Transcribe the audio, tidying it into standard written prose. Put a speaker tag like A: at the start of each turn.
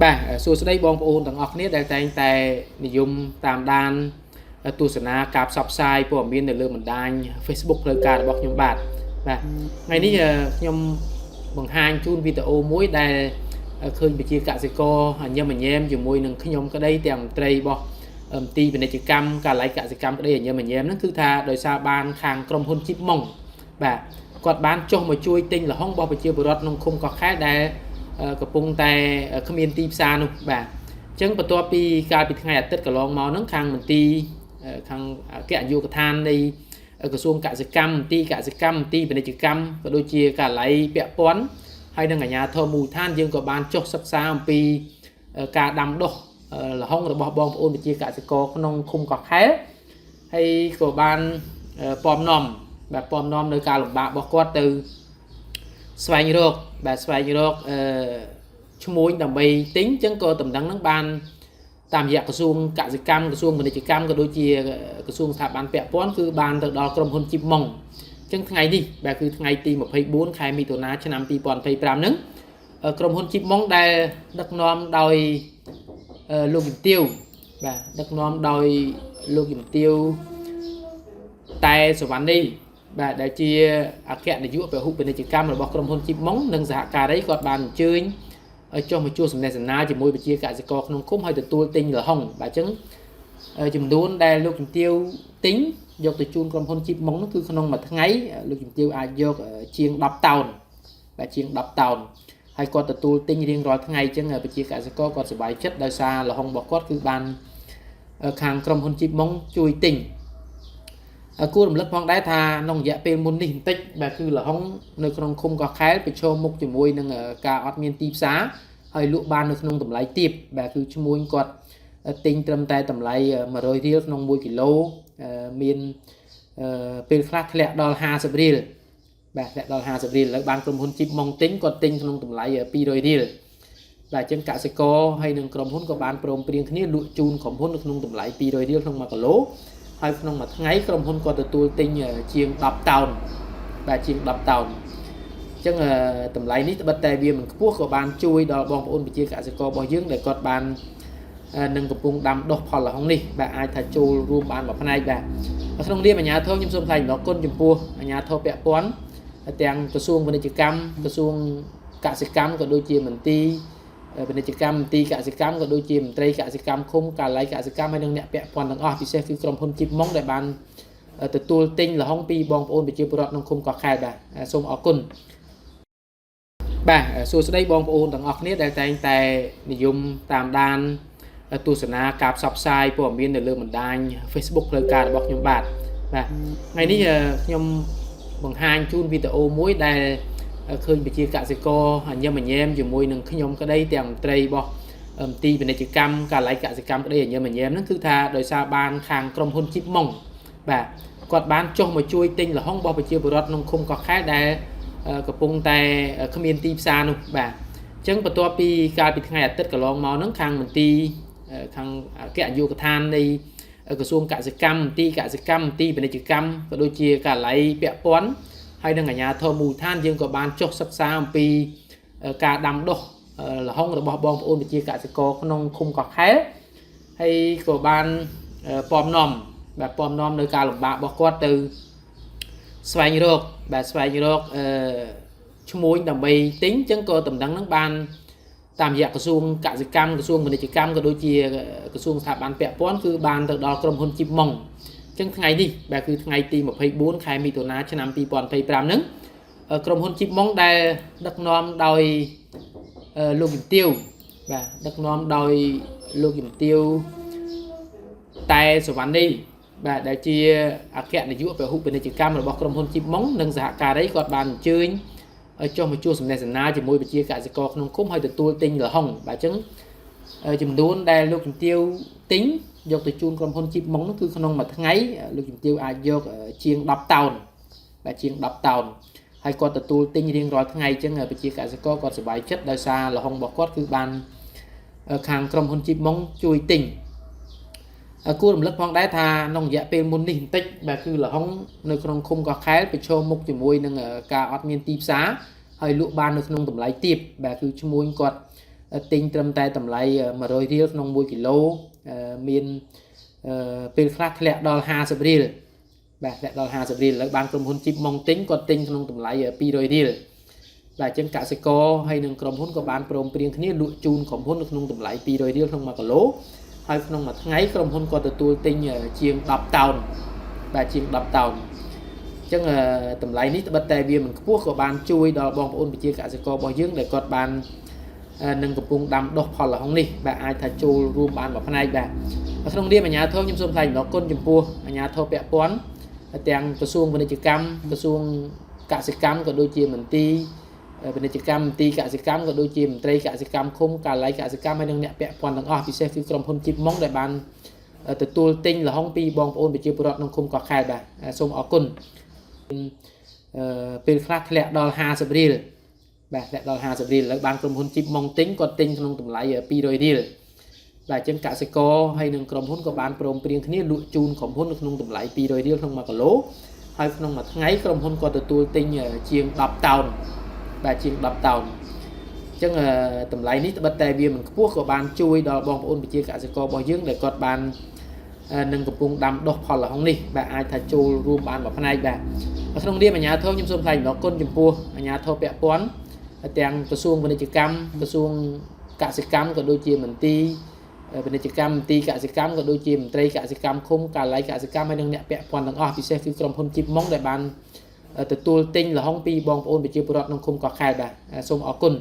A: បាទសួស្តីបងប្អូនទាំងអស់គ្នាដែលតែងតែនិយមតាមដានទស្សនាការផ្សព្វផ្សាយព័ត៌មាននៅលើបណ្ដាញ Facebook ផ្លូវការរបស់ខ្ញុំបាទបាទថ្ងៃនេះខ្ញុំបង្ហាញជូនវីដេអូមួយដែលឃើញប្រជាកសិករញឹមញែមជាមួយនឹងខ្ញុំក្តីទាំងមន្ត្រីរបស់មន្ទីរពាណិជ្ជកម្មការិយាល័យកសិកម្មក្តីញឹមញែមហ្នឹងគឺថាដោយសារបានខាងក្រុមហ៊ុនជីបម៉ុងបាទគាត់បានចុះមកជួយទិញល្ហុងរបស់ប្រជាពលរដ្ឋក្នុងឃុំកោះខែលដែល កំពុងតែគ្មានទីផ្សារនោះបាទអញ្ចឹងបន្ទាប់ពីកាលពីថ្ងៃអាទិត្យកន្លងមកហ្នឹងខាងមន្ទីរខាងអគ្គនាយកដ្ឋាននៃក្រសួងកសិកម្មមន្ទីរកសិកម្មមន្ទីរពាណិជ្ជកម្មក៏ដូចជាការិយាល័យពាក់ព័ន្ធហើយនិងអាជ្ញាធរមូលដ្ឋានយើងក៏បានចុះសិក្សាអំពីការដាំដុះល្ហុងរបស់បងប្អូនប្រជាកសិករក្នុងឃុំកោះខែលហើយក៏បានពំនាំបាទពំនាំនៅការលំបាករបស់គាត់ទៅ ស្វែងរកបាទស្វែងរកអឺឈ្មួញដើម្បីទិញអញ្ចឹងក៏តំណែងហ្នឹងបានតាមរយៈក្រសួងកសិកម្មក្រសួងពាណិជ្ជកម្មក៏ដូចជាក្រសួងស្ថាប័នពាក់ព័ន្ធគឺបានទៅដល់ក្រុមហ៊ុនជីបម៉ុងអញ្ចឹងថ្ងៃនេះបាទគឺថ្ងៃទី24ខែមិថុនាឆ្នាំ2025ហ្នឹងក្រុមហ៊ុនជីបម៉ុងដែលដឹកនាំដោយលោកជំទាវបាទដឹកនាំដោយលោកជំទាវតែសវណ្ណីបាទដែលជាអគ្គនាយកពហុពាណិជ្ជកម្មរបស់ក្រុមហ៊ុនជីបម៉ុងនិងសហការីគាត់បានអញ្ជើញឲ្យចុះមកជួបសំណេះសំណាលជាមួយប្រជាកសិករក្នុងឃុំហើយទទួលទិញល្ហុងបាទអញ្ចឹងចំនួនដែលលោកជំទាវទិញយកទៅជូនក្រុមហ៊ុនជីបម៉ុងនោះគឺក្នុងមួយថ្ងៃលោកជំទាវអាចយកជាង10តោនបាទជាង10តោនហើយគាត់ទទួលទិញរៀងរាល់ថ្ងៃអញ្ចឹងប្រជាកសិករគាត់សប្បាយចិត្តដោយសារល្ហុងរបស់គាត់គឺបានខាងក្រុមហ៊ុនជីបម៉ុងជួយទិញ គួររំលឹកផងដែរថាក្នុងរយៈពេលមុននេះបន្តិចបាទគឺល្ហុងនៅក្នុងឃុំកោះខែលប្រឈមមុខជាមួយនឹងការអត់មានទីផ្សារហើយលក់បាននៅក្នុងតម្លៃទាបបាទគឺឈ្មួញគាត់ទិញត្រឹមតែតម្លៃ100រៀលក្នុង1គីឡូមានពេលខ្លះធ្លាក់ដល់50រៀលបាទធ្លាក់ដល់50រៀលឥឡូវបានក្រុមហ៊ុនជីបម៉ុងទិញគាត់ទិញក្នុងតម្លៃ200រៀលបាទអញ្ចឹងកសិករហើយនឹងក្រុមហ៊ុនក៏បានព្រមព្រៀងគ្នាលក់ជូនក្រុមហ៊ុននៅក្នុងតម្លៃ200រៀលក្នុង1គីឡូហើយក្នុងមួយថ្ងៃក្រុមហ៊ុនក៏ទទួលទិញជាង10តោនបាទជាង10តោនអញ្ចឹងតម្លៃនេះត្បិតតែវាមិនខ្ពស់ក៏បានជួយដល់បងប្អូនប្រជាកសិកររបស់យើងដែលគាត់បាននឹងកំពុងដាំដុះផលល្ហុងនេះបាទអាចថាចូលរួមបានមួយផ្នែកបាទក្នុងនាមអាជ្ញាធរខ្ញុំសូមថ្លែងអំណរគុណចំពោះអាជ្ញាធរពាក់ព័ន្ធទាំងក្រសួងពាណិជ្ជកម្មក្រសួងកសិកម្មក៏ដូចជាមន្ទីរពាណិជ្ជកម្មមន្ទីរកសិកម្មក៏ដូចជាមន្ត្រីកសិកម្មឃុំការិយាល័យកសិកម្មហើយនិងអ្នកពាក់ព័ន្ធទាំងអស់ពិសេសគឺក្រុមហ៊ុនជីបម៉ុងដែលបានទទួលទិញល្ហុងពីបងប្អូនប្រជាពលរដ្ឋក្នុងឃុំកោះខែលបាទសូមអរគុណបាទសួស្តីបងប្អូនទាំងអស់គ្នាដែលតែងតែនិយមតាមដានទស្សនាការផ្សព្វផ្សាយព័ត៌មាននៅលើបណ្ដាញ Facebook ផ្លូវការរបស់ខ្ញុំបាទបាទថ្ងៃនេះខ្ញុំបង្ហាញជូនវីដេអូមួយដែលឃើញប្រជាកសិករញឹមញែមជាមួយនឹងខ្ញុំក្តីទាំងមន្ត្រីរបស់មន្ទីរពាណិជ្ជកម្មការិយាល័យកសិកម្មក្តីញឹមញែមហ្នឹងគឺថាដោយសារបានខាងក្រុមហ៊ុនជីបម៉ុងបាទគាត់បានចុះមកជួយទិញល្ហុងរបស់ប្រជាពលរដ្ឋក្នុងឃុំកោះខែលដែលកំពុងតែគ្មានទីផ្សារនោះបាទអញ្ចឹងបន្ទាប់ពីកាលពីថ្ងៃអាទិត្យកន្លងមកហ្នឹងខាងមន្ទីរខាងអគ្គនាយកដ្ឋាននៃក្រសួងកសិកម្មមន្ទីរកសិកម្មមន្ទីរពាណិជ្ជកម្មក៏ដូចជាការិយាល័យពាក់ព័ន្ធហើយនិងអាជ្ញាធរមូលដ្ឋានយើងក៏បានចុះសិក្សាអំពីការដាំដុះល្ហុងរបស់បងប្អូនប្រជាកសិករក្នុងឃុំកោះខែលហើយក៏បានពំនាំបាទពំនាំនៅការលំបាករបស់គាត់ទៅស្វែងរកបាទស្វែងរកអឺឈ្មួញដើម្បីទិញអញ្ចឹងក៏តំណែងហ្នឹងបានតាមរយៈក្រសួងកសិកម្មក្រសួងពាណិជ្ជកម្មក៏ដូចជាក្រសួងស្ថាប័នពាក់ព័ន្ធគឺបានទៅដល់ក្រុមហ៊ុនជីបម៉ុងអញ្ចឹងថ្ងៃនេះបាទគឺថ្ងៃទី24ខែមិថុនាឆ្នាំ2025ហ្នឹងក្រុមហ៊ុនជីបម៉ុងដែលដឹកនាំដោយលោកជំទាវបាទដឹកនាំដោយលោកជំទាវតែសវណ្ណីបាទដែលជាអគ្គនាយកពហុពាណិជ្ជកម្មរបស់ក្រុមហ៊ុនជីបម៉ុងនិងសហការីគាត់បានអញ្ជើញចុះមកជួបសំណេះសំណាលជាមួយប្រជាកសិករក្នុងឃុំហើយទទួលទិញល្ហុងបាទអញ្ចឹងចំនួនដែលលោកជំទាវទិញយកទៅជូនក្រុមហ៊ុនជីបម៉ុងនោះគឺក្នុងមួយថ្ងៃលោកជំទាវអាចយកជាង10តោនបាទជាង10តោនហើយគាត់ទទួលទិញរៀងរាល់ថ្ងៃអញ្ចឹងប្រជាកសិករគាត់សប្បាយចិត្តដោយសារល្ហុងរបស់គាត់គឺបានខាងក្រុមហ៊ុនជីបម៉ុងជួយទិញគួររំលឹកផងដែរថាក្នុងរយៈពេលមុននេះបន្តិចបាទគឺល្ហុងនៅក្នុងឃុំកោះខែលប្រឈមមុខជាមួយនឹងការអត់មានទីផ្សារហើយលក់បាននៅក្នុងតម្លៃទាបបាទគឺឈ្មួញគាត់ ទិញត្រឹមតែតម្លៃ100រៀលក្នុង1គីឡូមានពេលខ្លះធ្លាក់ដល់50រៀលបាទធ្លាក់ដល់50រៀលឥឡូវបានក្រុមហ៊ុនជីបម៉ុងទិញគាត់ទិញក្នុងតម្លៃ200រៀលបាទអញ្ចឹងកសិករហើយនឹងក្រុមហ៊ុនក៏បានព្រមព្រៀងគ្នាលក់ជូនក្រុមហ៊ុននៅក្នុងតម្លៃ200រៀលក្នុង1គីឡូហើយក្នុងមួយថ្ងៃក្រុមហ៊ុនក៏ទទួលទិញជាង10តោនបាទជាង10តោនអញ្ចឹងតម្លៃនេះត្បិតតែវាមិនខ្ពស់ក៏បានជួយដល់បងប្អូនប្រជាកសិកររបស់យើងដែលគាត់បាននឹងកំពុងដាំដុះផលល្ហុងនេះបាទអាចថាចូលរួមបានមួយផ្នែកបាទក្នុងនាមអាជ្ញាធរខ្ញុំសូមថ្លែងអំណរគុណចំពោះអាជ្ញាធរពាក់ព័ន្ធទាំងក្រសួងពាណិជ្ជកម្មក្រសួងកសិកម្មក៏ដូចជាមន្ទីរពាណិជ្ជកម្មមន្ទីរកសិកម្មក៏ដូចជាមន្ត្រីកសិកម្មឃុំការិយាល័យកសិកម្មហើយនិងអ្នកពាក់ព័ន្ធទាំងអស់ពិសេសគឺក្រុមហ៊ុនជីបម៉ុងដែលបានទទួលទិញល្ហុងពីបងប្អូនប្រជាពលរដ្ឋក្នុងឃុំកោះខែលបាទសូមអរគុណពេលខ្លះធ្លាក់ដល់50រៀលបាទធ្លាក់ដល់50រៀលឥឡូវបានក្រុមហ៊ុនជីបម៉ុងទិញគាត់ទិញក្នុងតម្លៃ200រៀលបាទអញ្ចឹងកសិករហើយនឹងក្រុមហ៊ុនក៏បានព្រមព្រៀងគ្នាលក់ជូនក្រុមហ៊ុននៅក្នុងតម្លៃ200រៀលក្នុង1គីឡូហើយក្នុងមួយថ្ងៃក្រុមហ៊ុនក៏ទទួលទិញជាង10តោនបាទជាង10តោនអញ្ចឹងតម្លៃនេះត្បិតតែវាមិនខ្ពស់ក៏បានជួយដល់បងប្អូនប្រជាកសិកររបស់យើងដែលគាត់បាននឹងកំពុងដាំដុះផលល្ហុងនេះបាទអាចថាចូលរួមបានមួយផ្នែកបាទក្នុងនាមអាជ្ញាធរខ្ញុំសូមថ្លែងអំណរគុណចំពោះអាជ្ញាធរពាក់ព័ន្ធទាំងក្រសួងពាណិជ្ជកម្មក្រសួងកសិកម្មក៏ដូចជាមន្ទីរពាណិជ្ជកម្មមន្ទីរកសិកម្មក៏ដូចជាមន្ត្រីកសិកម្មឃុំការិយាល័យកសិកម្មហើយនិងអ្នកពាក់ព័ន្ធទាំងអស់ពិសេសគឺក្រុមហ៊ុនជីបម៉ុងដែលបានទទួលទិញល្ហុងពីបងប្អូនប្រជាពលរដ្ឋក្នុងឃុំកោះខែលបាទសូមអរគុណ។